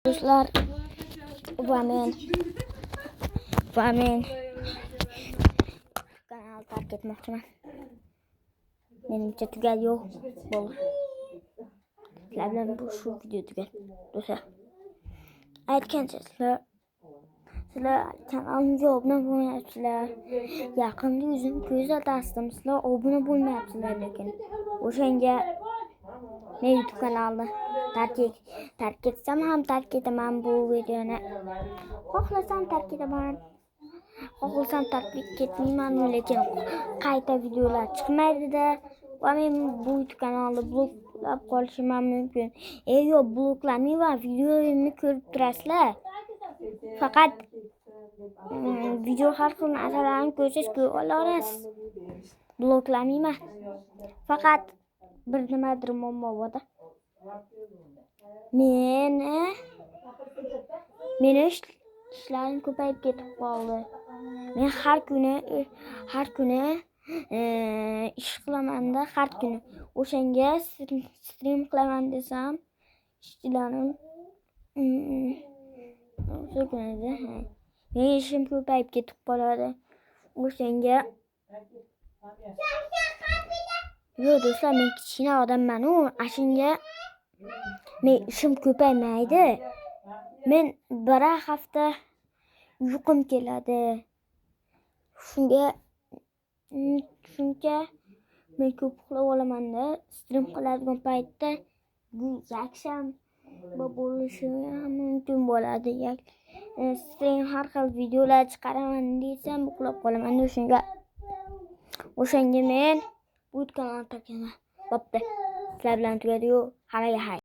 Do'stlar, va men kanal tark etmoqchiman. Menimcha, tugadi. Yo'q, bo'ldi. Sizlar bilan bu shu video tugadi. Do'stlar, aytgancha, sizlar kanalimga obuna bo'lmayapsizlar. Yaqinda yuzim ko'rsatasdim, sizlar obuna bo'lmayapsizlar lekin. O'shanga men YouTube kanalni tark etsam ham tark etaman bu videoni. Xohlasam, tark etaman. Xohlasam, tark etmayman, lekin qayta videolar chiqmaydi-da. Va men bu YouTube kanalni bloklab qolishim ham mumkin. E, yo'q, bloklamayman, videoimni ko'rib turasizlar. Faqat video, har xil narsalarni ko'rsangiz, ko'ra olasiz. Bloklamayman. Faqat bir nimadir muammo borda. Meni ishlarim ko'payib ketib qoldi. Men har kuni ish qilamanda, har kuni. O'shanga stream qilaman desam, ishchilarim o'sha kunida, ha. Meni ishim ko'payib ketib qoladi. O'shanga. Yo'q, do'stlar, men kichkina odamman-u, shunga men ishim ko'paymaydi. Men bir hafta uyqum keladi. Shunga men ko'p uxlab olamanda, stream qiladigan paytda bu yakshanba bo'lishi ham mumkin bo'ladi. Stream, har xil videolar chiqaraman desam, uxlab qolaman. O'shanga men bu kanalni tark etaman. Bo'pti. Sizlar bilan tugadi-yu. Hammaga hay.